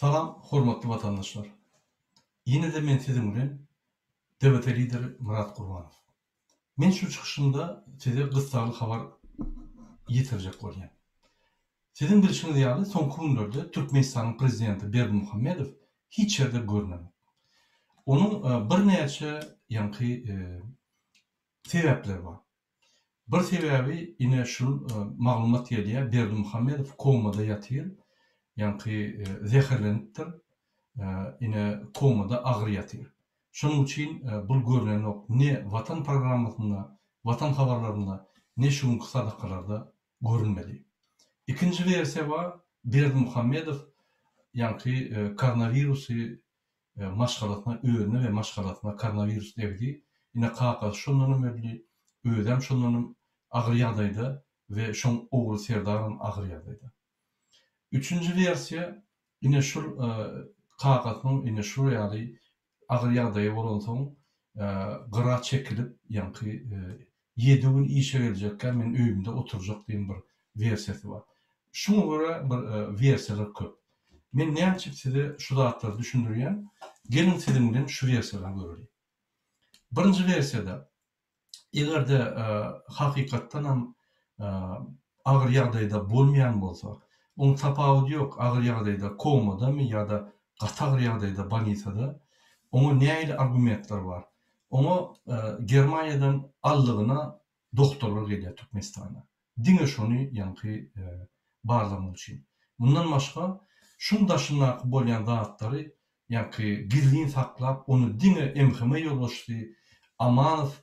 Salam hormatly watandaşlar. Ýene-de men siziň bilen DWT lideri Myrat Gurbanow. Men şu çykyşymda size gyssagly habar ýetirjek bolýan. Siziň bilşiňiz ýaly soňky günlerde Türkmenistanyň prezidenti Berdimuhamedow hiç ýerde görnenok. Onuň birnäçe ýaňky sebäpleri bar. Bir sebäbi ine şul maglumat gelýär Berdimuhamedow komada ýatyr, ýaňky zäherlenipdir, ine komada agyr ýatyr. Şonuň üçin bul görnenok ne Watan programmasynda, Watan habarlarynda, ne şu günki sadakalarda görünmedi. Ikinji wersiýa bar, Berdimuhamedow ýaňky koronawirusy maşgalasyna özüne we maşgalasyna koronawirus degdi. Ine kakasy şondanam öldi, özem şondanam agyr ýagdaýda we şoň ogly Serdaram agyr ýagdaýda. Üçünji wersiýa ine şul kakasynyň ine şul ýaly agyr ýagdaýy bolansoň gyra çekilip ýaňky Ýedi gün işe geljekkä men öýümde oturjak diýen bir wersiýasy bar. Şuňa görä bir wersiýalar köp. Men näme üçin size şu zatlary düşündirýän? Geliň siziň bilen şu wersiýalary göreliň. Birinji wersiýada eger-de hakykatdanam agyr ýagdaýda bolmaýan bolsa, oň tapawudy ýok, agyr ýagdaýda komadamy ýa-da gaty agyr ýagdaýda bolnisada, oňa nähili argumentler bar? Oňa Germaniýadan aldygyna dogtorlar gelýär Türkmenistana. Diňe şony ýaňky barlamak üçin. Mundan başga şuň daşyndaky bolýan zatlary ýaňky gizlin saklap ony diňe MHM ýolbaşçysy Amanow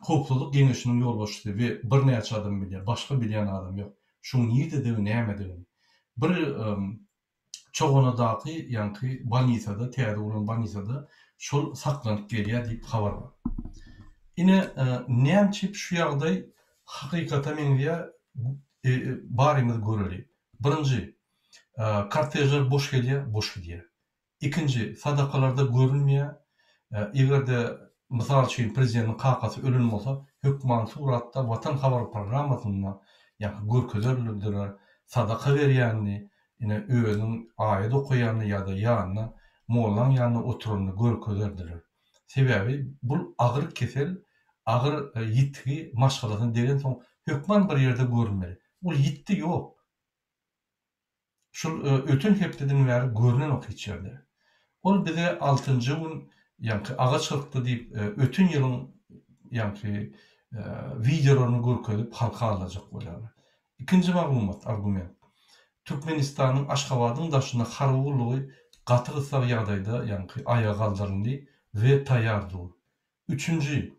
Howpsuzlyk geňeşiniň ýolbaşçysy we birnäçe adam bilýär. Başga bilýän adam ýok. Şuň nirdedigi nämedigini. Bir Çoganadaky ýaňky bolnisada, täze gurlan bolnisada şol saklanyp gelýär diýip habar bar. Ine, näme üçin şu ýagdaý hakykata meňzeýär, barymyz göreli. Birinji, kortežler boş gelýär, boş gidýär. Ikinji, sadakalarda görünmeýär. Eger-de, mysal üçin, prezidentiň kakasy ölen bolsa, hökman suratda Watan habary programmasynda ýa-ha görkezerdiler, sadaka berýänini, ine, özüniň aýat okaýanyny ýa-da ýanynda, mollaň ýanynda oturanyny görkezerdiler. Sebäbi bul agyr kesel, agyr ýitgi maşgalasyna degensoň, hökman bir ýerde görünmeli. Ol ýitdi, ýok. Şul öten hepdeden bäri görnenok hiç ýerde. Ol bize altynjy gün ýaňky agaç gyrkdy diýip öten ýylyň ýaňky wideolaryny görkezip halka aldajak bolýarlar. Ikinji maglumat, argument. Türkmenistanyň Aşgabadyň daşynda harby gullugy gaty gyssag ýagdaýda ýaňky aýaga galdyryldy we taýýar dur. Üçünji,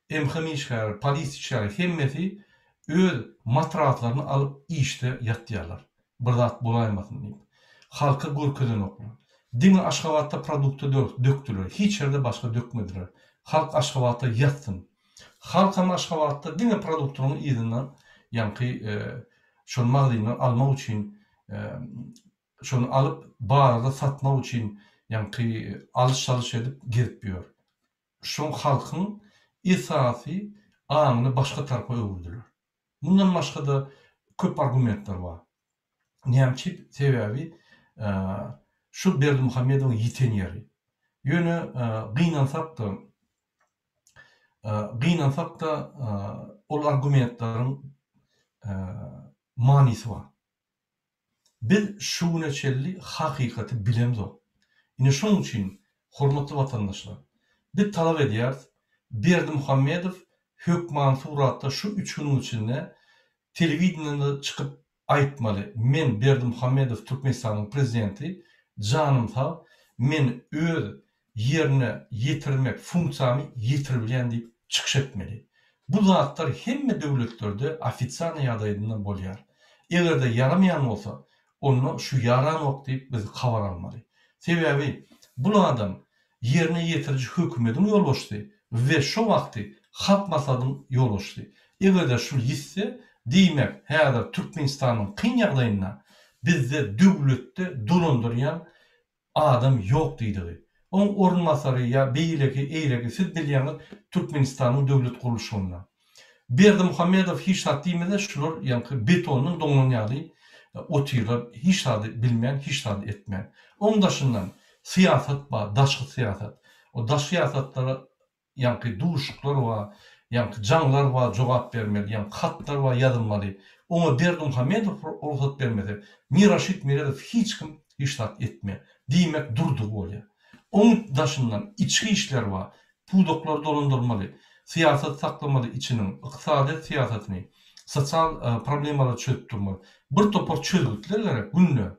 MHM işgäri, polis işgäri hemmesi öz matraslaryny alyp işde ýatýarlar. Bir zat bolaýmasyn diýip. Halka görkezenoklar. Diňe Aşgabatda produkta dökdüler. Hiç ýerde başga dökmediler. Halk Aşgabatda ýatsyn. Halkam Aşgabatda diňe produktynyň yzyndan ýaňky şol magazyndan almak üçin şony alyp bazarda satmak üçin ýaňky alyş-çalyş edip gezip ýör. Şoň halkyň esasy aňyny başga tarapa öwürdiler. Mundan başga-da köp argumentler bar. Näme üçin? Sebäbi şu Berdimuhamedowyň ýiten ýeri. Ýöne gynansak-da, gynansak-da ol argumentleriň manysy bar. Biz şu güne çenli hakykaty bilemzok. Ine şonuň üçin, hormatly watandaşlar, biz talap edýäris, Berdimuhamedow hökmany suratda şu üç günüň içinde telewideniýede çykyp aýtmaly, men Berdimuhamedow Türkmenistanyň prezidenti, janym sag, men öz ýerine ýetirmek funksiýamy ýetiribilýän diýip çykyş etmeli. Bu zatlar hemme döwletlerde ofisialnyý ýagdaýynda bolýar. Egerde ýaramaýan bolsa, onda şu ýaranok diýip biz habar almaly. Sebäbi bul adam ýerine ýetiriji hökümediň ýolbaşçysy we şo wagty Halk Maslahatynyň ýolbaşçysy. Egerde şul ýitse, diýmek häzir Türkmenistanyň kyn ýagdaýynda bizde döwletde dolandyrýan adam ýok diýdigi. Oň orunbasary ýa beýleki eýleki siz bilýäňiz Türkmenistanyň döwlet gurluşygynda. Berdimuhamedow hiç zat diýmese şular ýaňky betondan doňan ýaly. otyrlar hiç zady bilmän, hiç zady etmän. Oň daşyndan syýasat bar, daşky syýasat. O daşky syýasatlara Ýaňky duşuşyklar bar, ýaňky jaňlar bar jogap bermeli, ýaňky hatlar bar ýazylmaly. Oňa Berdimuhamedow rugsat bermese, Miraşid Meredow hiç kim hiç zat etmeýär. Diýmek durdugy bolýar. Oň daşyndan içki işler bar, pudaklary dolandyrmaly, syýasat saklamaly içiniň, ykdysadyýet syýasatyny, sosial problemalary çözüp durmaly. Bir topar çözgütler gerek günde.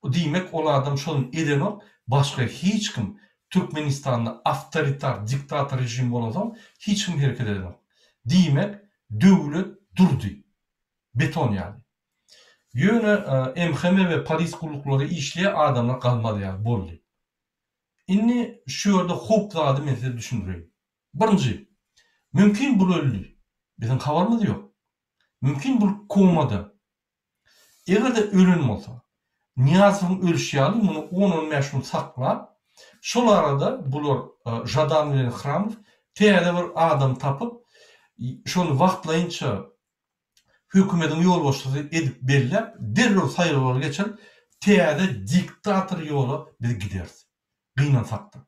Diýmek ol adam şony edenok başga hiç kim Türkmenistanda awtoritar diktator režim bolansoň hiç kim hereket edenok. Diýmek döwlet durdy. Beton ýaly. Ýöne MHM we polis gulluklary işleýär adamlar galmaz ýaly boldy. Indi şu ýerde howp zady men size düşündireýin. Birinji, mümkin bul öldi. Biziň habarymyz ýok. Mümkin bul komada. Eger-de ölen bolsa, Nyýazowyň ölşi ýaly muny on-on bäş gün saklap, şol arada bular Žadan bilen Hramow täze bir adam tapyp, şony wagtlaýynça hökümediň ýolbaşçysy edip belläp, derrew saýlawlary geçirip, täze diktator ýola biz gideris. Gynansakda.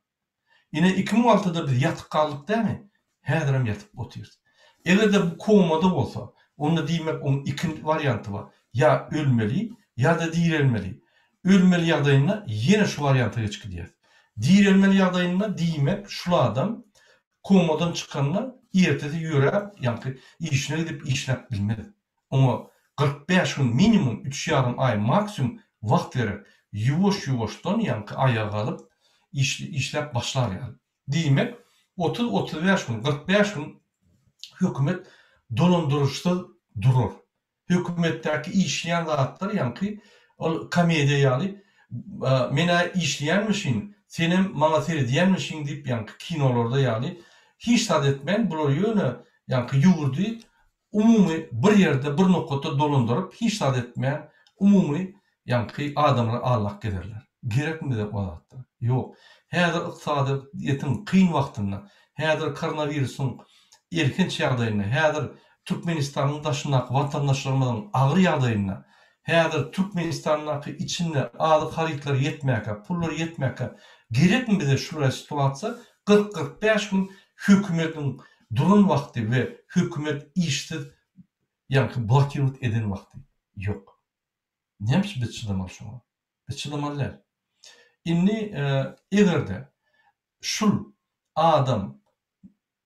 Ine, 2006-da biz ýatyp galdyk dämi? Häzirem ýatyp otyrys. Eger-de bu komada bolsa, onda diýmek oň iki warianty bar. Ýa ölmeli, ýa-da direlmeli. Ölmeli ýagdaýynda ýene şu warianta geçip gidýäs. Direlmeli ýagdaýynda diýmek şul adam komadan çykanda ertesi ýöräp, ýaňky işine gidip işläp bilmez. Oňa 45 gün minimum, üç ýarym aý maksimum wagt gerek. Ýuwaş-ýuwaşdan ýaňky aýaga galyp, işläp başlar ýaly. Diýmek, otuz-otuz bäş gün, 45 gün hökümet dolandyryşsyz durar. Hökümetdäki işleýän zatlar ýaňky ol komediýa ýaly, men-ä işleýänmişin, senem maňa seredýänmişiň diýip ýaňky kinolarda ýaly hiç zat etmän bular ýöne ýaňky ýurdy Umumy bir ýerde bir nokatda dolandyryp hiç zat etmän umumy ýaňky adamlary aldap gezerler. Gerekmi bize o zatlar? Ýok. Häzir ykdysadyýetiň kyn wagtynda, häzir koronawirusyň elhenç ýagdaýynda, häzir Türkmenistanyň daşyndaky watandaşlarymyzyň agyr ýagdaýynda, häzir Türkmenistandaky içinde azyk harytlary ýetmäkä, pullar ýetmäkä gerekmi bize şular situasiýa 40 45 gün hökümediň duran wagty we hökümet işsiz ýaňky blokirowat eden wagty ýok. Näme üçin biz çydamaly şoňa? Biz çydamaly däl. Indi egerde şul adam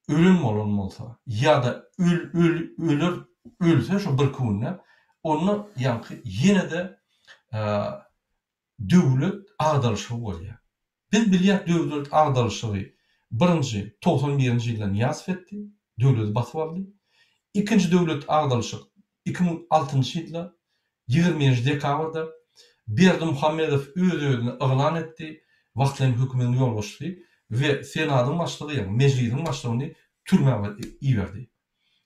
ölen bolan bolsa ýa-da öl öl öler ölse şo birki günde onda ýaňky ýene-de döwlet agdaryşygy bolýar. Biz bilýäs döwlet agdaryşygy birinji 91-nji ýylda Nyýazow etdi, döwleti basyp aldy. Ikinji döwlet agdaryşyk 2006-njy ýylda 21-nji dekabrda Berdimuhamedow öz-özüni yglan etdi, wagtlaýyn hökümetiň ýolbaşçysy we Senadyň başlygy ýagny Mejlisiň başlygyny türmä iberdi.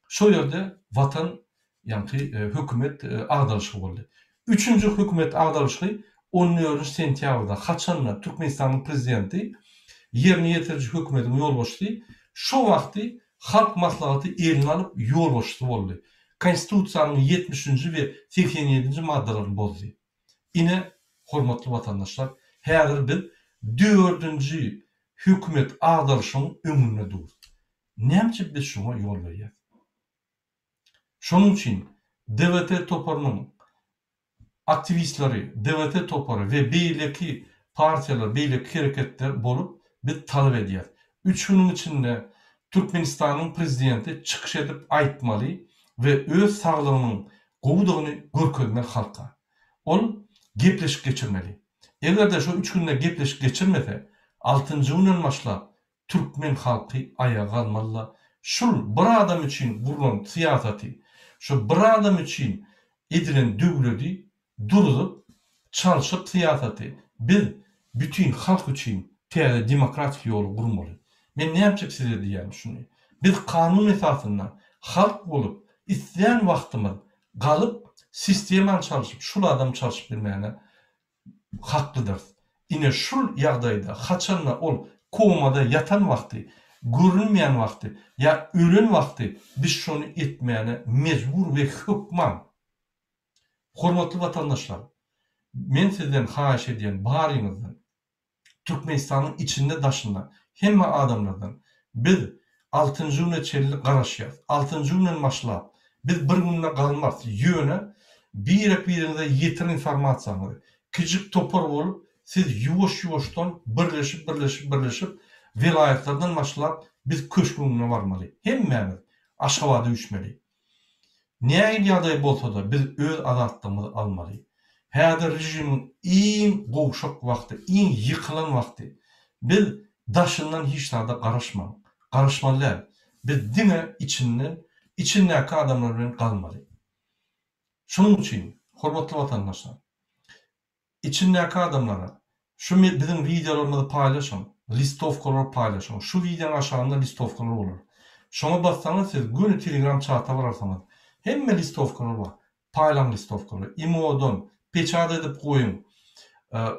Şol ýerde Watan ýaňky hökümet agdaryşygy boldy. Üçünji hökümet agdaryşygy on dördünji sentýabrda, haçanda Türkmenistanyň prezidenti, ýerine ýetiriji hökümetiň ýolbaşçysy şo wagty Halk Maslahaty eline alyp ýolbaşçysy boldy. Konstitusiýanyň ýetmişinji we 87-nji maddalaryny bozdy. Ine, hormatly watandaşlar, häzir biz dördünji hökümet agdaryşygyň öňünde durus. Näme üçin biz şuňa ýol berýäs? Şonuň üçin DWT toparynyň aktiwistleri, DWT topary we beýleki partiýalar, beýleki hereketler bolup biz talap edýäs. Üç günüň içinde Türkmenistanyň prezidenti çykyş edip aýtmaly we öz saglygynyň gowudygyny görkezmeli halka. Ol gepleşik geçirmeli. Eger-de şo üç günde gepleşik geçirmese, altynjy günden başlap Türkmen halky aýaga galmalyda şul bir adam üçin gurlan syýasaty şu bir adam üçin edilen döwledi duruzyp çalşyp syýasaty biz bütin halk üçin täze demokratik ýoly gurmaly men nämçek size diýýän şuny biz kanun esasynda halk bolup islän wagtymyz galyp sistemany çalşyp şul adamy çalşyp bilmäne haklydyrys. Ine şul ýagdaýda haçanda ol komada ýatan wagty, görünmeýän wagty ýa ölen wagty biz şony etmäne mejbur we hökman. Hormatly watandaşlar, men sizden haýyş edýän baryňyzdan, Türkmenistanyň içinde daşynda hemme adamlardan biz altynjy güne çenli garaşýas. Altynjy günden başlap biz bir günde galmarys. Ýöne birek biriňize ýetiriň informasiýaňyzy. Kijik topar bolup siz ýuwaş ýuwaşdan birleşip birleşip birleşip welaýatlardan başlap biz köşgüň öňüne barmaly. Hemmämiz Aşgabada üýşmeli. Nähili ýagdaý bolsa-da, biz öz azatlygymyzy almaly. Häzir režimiň iň gowşak wagty, iň ýykylan wagty. Biz daşyndan hiç zada garaşmaň. Garaşmaly däl. Biz diňe içinden, içindäki adamlar bilen galmaly. Şonuň üçin, hormatly watandaşlar, Içindäki adamlara, şu biziň wideolarymyzy paýlaşyň, listowkalary paýlaşyň, şu wideoň aşagynda listowkalar bolar. Şoňa bassaňyz siz göni telegram çata bararsyňyz. Hemme listowkalar bar. Paýlaň listowkalary. Imodan peçat edip goýuň.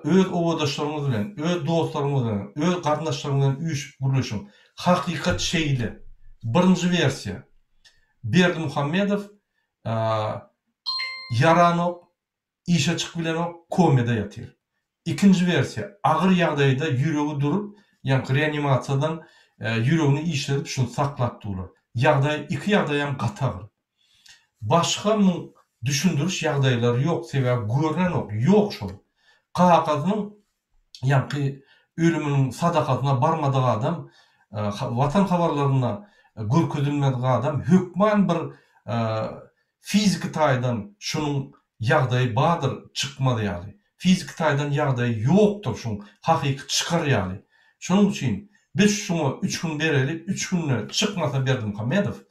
Öz obadaşlaryňyz bilen, öz dostlaryňyz bilen, öz garyndaşlaryňyz bilen üýşüp gürleşiň. Hakykat şeýle. Birinji wersiýa. Berdimuhamedow ýaranok, Işe çykyp bilenok, komada ýatyr. Ikinji wersiýa, agyr ýagdaýda ýüregi durup, ýaňky reanimasiýadan ýüregini işledip şuny saklap durlar. Ýagdaý, iki ýagdaýam gaty agyr. Başga muň düşündiriş ýagdaýlary ýok, sebäbi görnenok, ýok şol. Kakasynyň ýaňky ölüminiň sadakasyna barmadyk adam, Watan habarlarynda görkezilmedik adam hökman bir fiziki taýdan şunuň ýagdaýy bardyr çykmaz ýaly. Fiziki taýdan ýagdaýy ýokdur şuň hakyky çykar ýaly. Şonuň üçin biz şuňa üç gün bereli, üç günde çykmasa Berdimuhamedow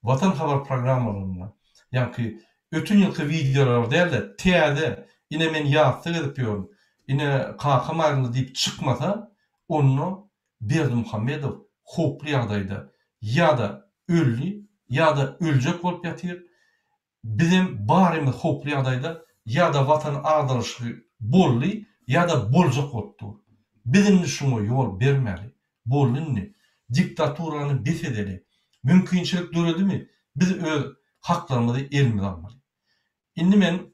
Watan habar programmalarynda ýaňky öten ýylky wideolar däl-de täze ine men ýasda gezip ýörün, ine kakam aýryldy diýip çykmasa onda Berdimuhamedow howply ýagdaýda ýa-da öldi ýa-da öljek bolup ýatyr. Bizem barymyz howply ýagdaýda ýa-da watan agdaryşygy boldy ýa-da boljak bolup dur. Biz indi şuňa ýol bermäli. Boldy indi. Diktaturany bes edeli. Mümkinçilik döredimi biz öz haklarymyzy elimize almaly. Indi men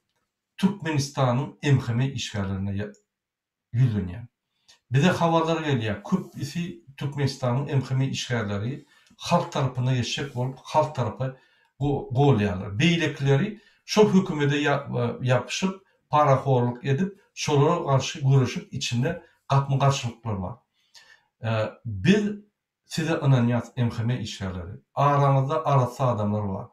Türkmenistanyň MHM işgärlerine ýüzlenýän. Bize habarlar gelýär, köpüsi Türkmenistanyň MHM işgärleri halk tarapyna geçjek bolup, halk tarapy golýarlar. Beýlekileri şol hökümede ýapyşyp, parahorluk edip, şolara garşy göreşip içinde gapma-garşylyklar bar. Biz Size ynanýas MHM işgärleri. Araňyzda arassa adamlar bar.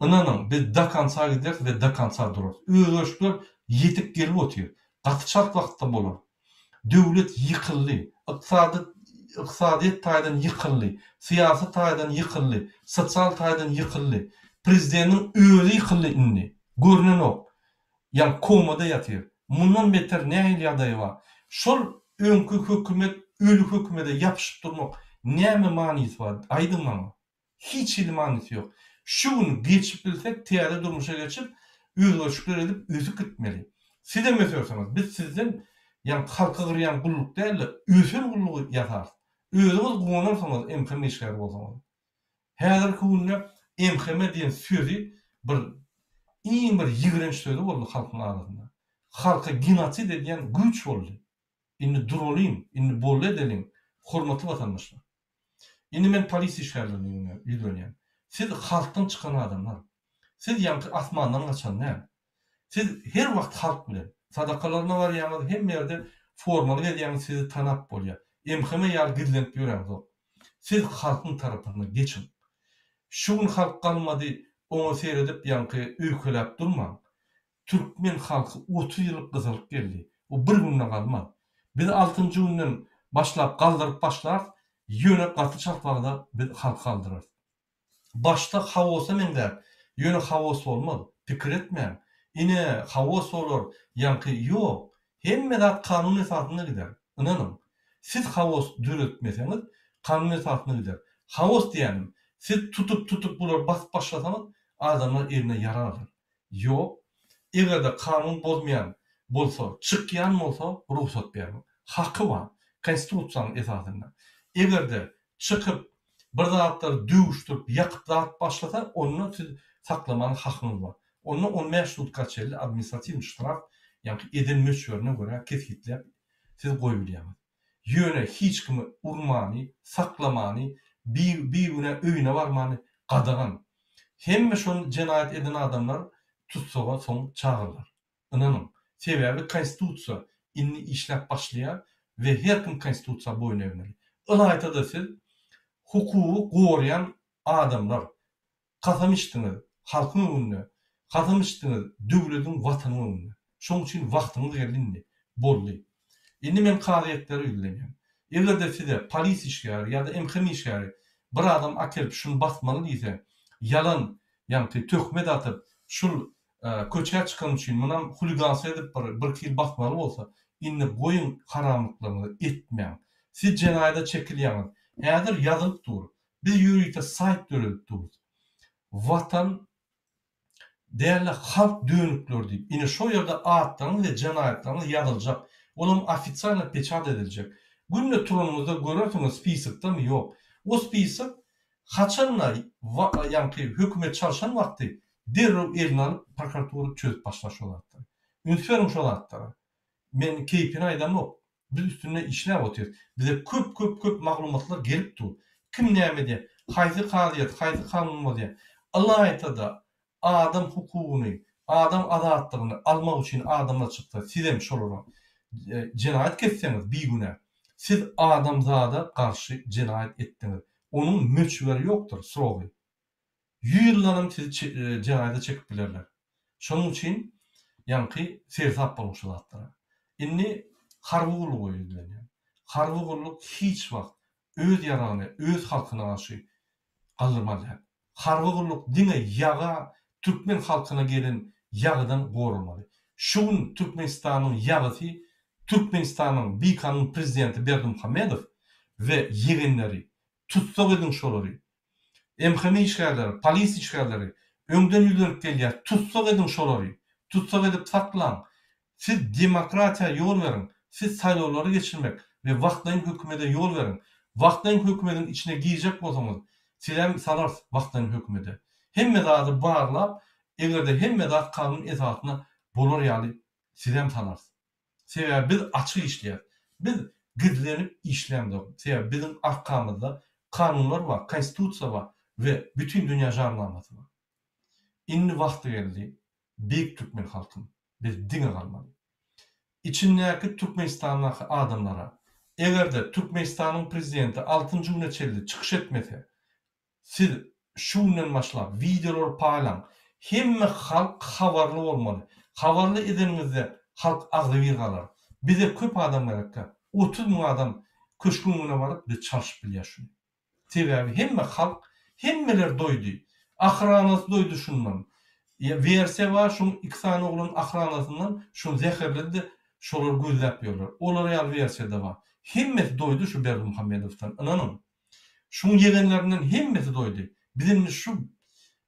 Ynanyň, biz do konca gideris we do konca durarys. Özgerişler ýetik gelip otyr. Gaty çalt wagtda bolar. Döwlet ýykyldy. Ykdysady ykdysadyýet taýdan ýykyldy. Syýasy taýdan ýykyldy. Sosial taýdan ýykyldy. Prezidentiň özi ýykyldy indi. Görnenok. Ýa komada ýatyr. Mundan beter nähili ýagdaýy bar? Şol öňki hökümet öli hökümede ýapyşyp durmak näme manysy bar aýdyň maňa? Hiç hili manysy ýok. Şu gün geçip bilsek täze durmuşa geçip özgerişikler edip ösüp gitmeli. Sizem ösersiňiz. Biz sizden ýaňky halky gyrýan gulluk dälde ösen gullugy ýasarys. Özüňiz guwanarsyňyz MHM işgäri bolsaňyz. Häzirki günde MHM diýen sözi bir iň bir ýigrenç sözi boldy halkyň arasynda. Halka genosid edýän güýç boldy. Indi duralyň, indi boldy edeliň, hormatly watandaşlar. Indi men polisiýa işgärlerine ýüzlenýän. Siz halkdan çykan adamlar. Siz ýaňky asmandan gaçan däl. Siz her wagt halk bilen. Sadakalaryna barýaňyz, hemme ýerde formaly gezýäňiz sizi tanap bolýar. MHM ýaly gizlenip ýöräňzok. Siz halkyň tarapyna geçiň. Şu gün halk galmady oňa seredip ýaňky öýkeläp durmaň. Türkmen halky 30 ýyllyk gyzylyk geldi. O bir günde galmaz. Biz altynjy günden başlap galdyryp başlarys, ýöne gaty çalt wagda biz halky galdyrarys. Başda haosa meňzär, ýöne haos bolmaz. Pikir etmäň. Ine, haos bolar, ýaňky, ýok. Hemme zat kanun esasynda gider. Ynanyň. Siz haos döretmeseňiz, kanun esasynda gider. Haos diýýänim, siz tutup-tutup bulary basyp başlasaňyz, adamlar eline ýarag alar. Ýok. Eger-de kanun bozmaýan bolsa, çykýan bolsa rugsat bermäň. Haky bar. Konstitusiýanyň esasynda. Eger-de çykyp, bir zatlary döwüşdirip, ýakyp zat başlasa, onda siz saklamana hakyňyz bar. Onda on bäş sutka çenli administratiwnyý ştraf, ýaňky eden möçberine görä kesgitläp siz goýubilýäňiz. Ýöne hiç kimi urmany, saklamany, bi bigünä öýüne barmany gadagan. Hemme şol jenaýat eden adamlar tussaga soň çagyrylar. Ynanyň. Sebäbi konstitusiýa indi işläp başlaýar we her kim konstitusiýa boýun egmeli. Ylaýta-da siz hukugy goraýan adamlar. Kasam içdiňiz halkyň öňünde, kasam içdiňiz döwlediň watanyň öňünde. Şoň üçin wagtyňyz geldi indi. Boldy. Indi men kazyýetlere ýüzlenýän. Eger-de size polis işgäri ýa-da MHM işgäri bir adam akelip şuny basmaly diýse, ýalan ýaňky töhmet atyp şul köçä çykany üçin munam huliganstwo edip bir birki ýyl basmaly bolsa, indi goýuň haramlyklaryňyzy etmäň. Siz jenaýada çekilýäňiz. Häzir ýazylyp dur. Biz ýörite saýt döredip durus. Watan dälde halk dönükleri diýip. Ine şo ýerde atlaryňyz we jenaýatlaryňyz ýazyljak. Olam ofitsialno peçat ediljek. Günde turanyňyzda görersiňiz spisokdamy ýok. O spisok haçanda ýaňky hökümet çalşan wagty derrew eline alyp prokuratura çözüp başlar şo zatlary. Üns beriň şo zatlara. Men keýpine aýdamok. Biz üstünde işläp otyrys. Bize köp köp köp maglumatlar gelip dur. Kim näme edýär, haýsy kazyýet, haýsy kanun bozýar. Ylaýta-da adam hukugyny, adam azatlygyny almak üçin adamlar çyksa sizem şolara jenaýat kesseňiz bigünä, siz adamzada garşy jenaýat etdiňiz. Onuň möçberi ýokdur, srogy. Ýüz ýyldanam sizi jenaýata çekip bilerler. Şonuň üçin ýaňky seresap boluň şu zatlara. Indi harby gulluga ýüzlenýän. Harby gulluk hiç wagt öz ýaragyny öz halkyna garşy galdyrmaly däl. Harby gulluk diňe ýaga türkmen halkyna gelen ýagydan goralmaly. Şu gün Türkmenistanyň ýagysy Türkmenistanyň bikanun prezidenti Berdimuhamedow we ýegenleri. Tussag ediň şolary. MHM işgärleri, polis işgärleri öňden ýüzlenip gelýär, tussag ediň şolary, tussag edip saklaň, siz demokratiýa ýol beriň, siz saýlawlary geçirmek we wagtlaýyn hökümede ýol beriň, wagtlaýyn hökümediň içine girjek bolsaňyz, sizem salarys wagtlaýyn hökümede. Hemme zady barlap, egerde hemme zat kanun esasynda bolar ýaly sizem salarys. Sebäbi biz açyk işleýäris. Biz gizlenip işlämzok. Sebäbi biziň arkamyzda kanunlar bar, konstitusiýa bar we bütin dünýä jarnamasy bar. Indi wagty geldi, beýik türkmen halkym, biz diňe galmaly. Içindäki Türkmenistandaky adamlara, eger-de Türkmenistanyň prezidenti altynjy güne çenli çykyş etmese, Siz şu günden başlap wideolary paýlaň. Hemme halk habarly bolmaly. Habarly edeniňizde halk agzybir galar. Bize köp adam gerekkä. 30 müň adam köşgüň öňüne baryp biz çalşyp bilýäs şuny. Sebäbi hemme halk hemmeler doýdy. Ahranasy doýdy şundan. Wersiýa bar şuň iki sany oglan ahranasyndan şuny zäherledi-de şolary gözläp ýörler. Olar ýaly wersiýada bar. Hemmesi doýdy şu Berdimuhamedowdan ynanyň. Şuň ýegenlerinden hemmesi doýdy. Biz indi şu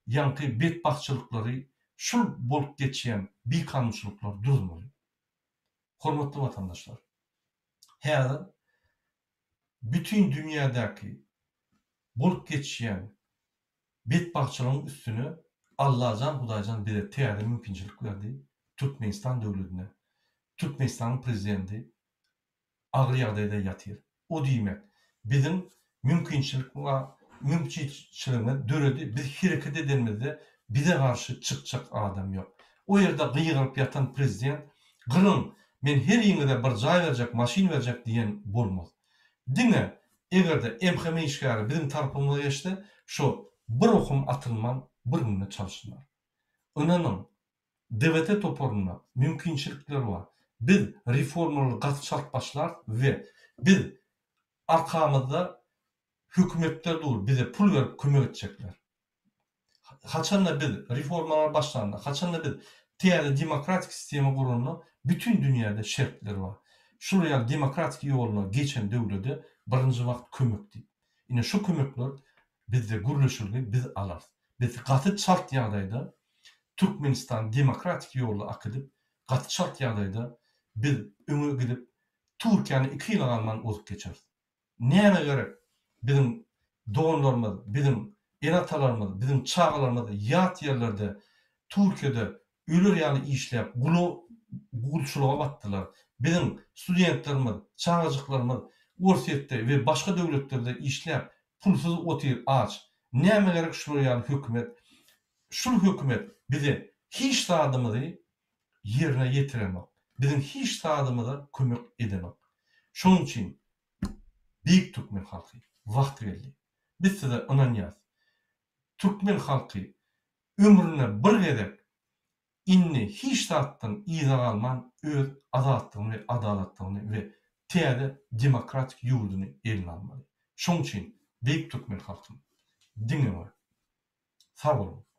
ýaňky betbagtçylyklary, şul bolup geçýän bikanunçylyklary duruzmaly. Hormatly watandaşlar! Häzir bütin dünýädäki bolup geçýän betbagtçylygyň üstüne Allajan Hudaýjan bize täze mümkinçilik berdi, Türkmenistan döwledine, Türkmenistanyň Prezidenti agyr ýagdaýda ýatyr. O diýmek, biziň mümkinçilik mümkinçiligimiz döredi, biz hereket edenimizde bize garşy çykjak adam ýok. O ýerde gygyryp ýatan prezident gyryň, men heriňize bir jaý berjek, maşyn berjek diýen bolmaz. Diňe eger-de MHM işgäri biziň tarapymyza geçse, şo bir okum atylman bir günde çalşylar. Ynanyň, DWT toparynda mümkinçilikler bar. Biz reformalary gaty çalt başlarys we biz arkamyzda hökümetler dur, bize pul berip kömek etjekler. Haçanda biz reformalar başlanda, haçanda biz täze demokratik sistema guranda bütin dünýäde şertler bar. Şular ýaly demokratik ýoluna geçen döwlede birinji wagt kömek diýip. Ine şu kömekler bizde gürleşilgi biz alarys. Biz gaty çalt ýagdaýda Türkmenistany demokratik ýolda akidip, gaty çalt ýagdaýda biz öňe gidip Türkiýäni iki ýyla galman ozup geçeris. Näme gerek biziň doganlarymyz, biziň ene-atalarymyz, biziň çagalarymyz ýat ýerlerde. Türkiýede öler ýaly işläp gula gulçulyga batdylar. Biziň studentlerimiz, çagajyklarymyz Orsýetde we başga döwletlerde işläp pulsuz otyr aç. Nämä gerek şular ýaly hökümet. Şul hökümet bize hiç zadymyzy ýerine ýetirenok. Biziň hiç zadymyza kömek edenok. Şonuň üçin beýik türkmen halky wagty geldi. Biz size ynanýas. Türkmen halky ömründe bir gezek indi hiç zatdan yza galman öz azatlygyny we adalatlygyny we täze demokratik ýurduny eline almaly. Şoň üçin beýik türkmen halkym diňe we sag boluň.